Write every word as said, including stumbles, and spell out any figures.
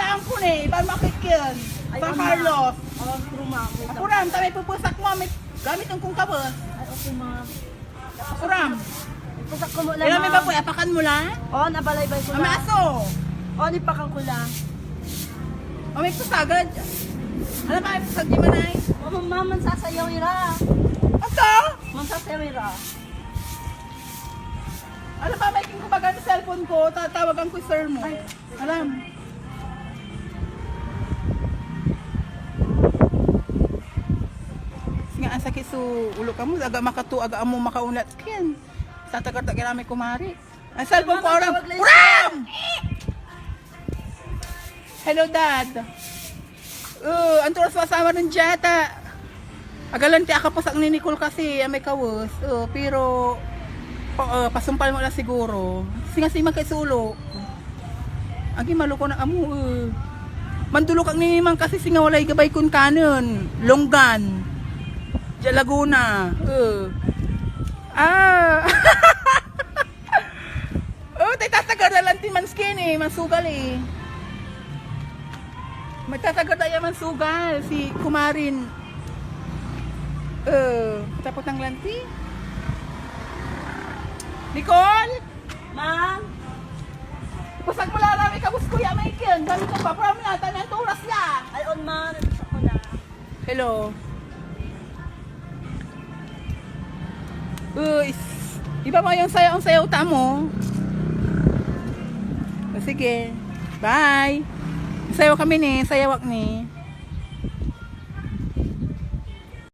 Ang kuni, iban mo akit ken. Ay, San ano? Carlos. Oh, true, ma'am. Ako ran, ta may pupusak mo, may gamit yung kung kabos. Ay, okay, ma'am. Ako ran. Pusak ko mo lang, Kailan may ma'am. Baboy, apakan mo la? Oh, nabalaybay ko Ang lang. Aso. Oh, nipakan ko lang. Oh, may pusagad. Alam ba, may pusag di manay? Oh, ma'am, ma'am, sasayaw ira. Aso? Ma'am, sasayaw ira. Alam ba, may king kumaga sa cellphone ko, tatawagan ko yung sir mo. Ay. Alam. Nga, ang sakit so ulo ka mo, aga makatu, aga amo makaunat ken. Sa tagar-tagar may kumari. Ang cellphone ko, Mama, oram. Tawag lang Oram! Hello, Dad. Uh, anto oras so asawa nen Jata? Agalan ti akapusak ni Nicole kasi, ah, may kawes. Uh, pero, pa, uh, pasumpal mo la siguro. Singa si Mike Sulo. Agi, maloko na amo, uh. Mandulok ak ni man kasi singa walay gabay kon kanen. Longgan. Dia Laguna. Uh. Ah. Oh, tay tatagar da lanti man skin eh, mansugal eh. Magtatagar da ya mansugal si kumarin. Eh, tapos ng lanti. Nicole? Ma'am? Pasag mo lalaw, ikabos ko ya, may kin. Dami ko pa, pero may natan yan, oras ya. Ay, on, ma'am. Nabasa ko na. Hello. Uy, s-, iba mo yung sayaw, ang sayaw ta mo. O, sige. Bye. Sayaw kami ni, sayaw ak ni.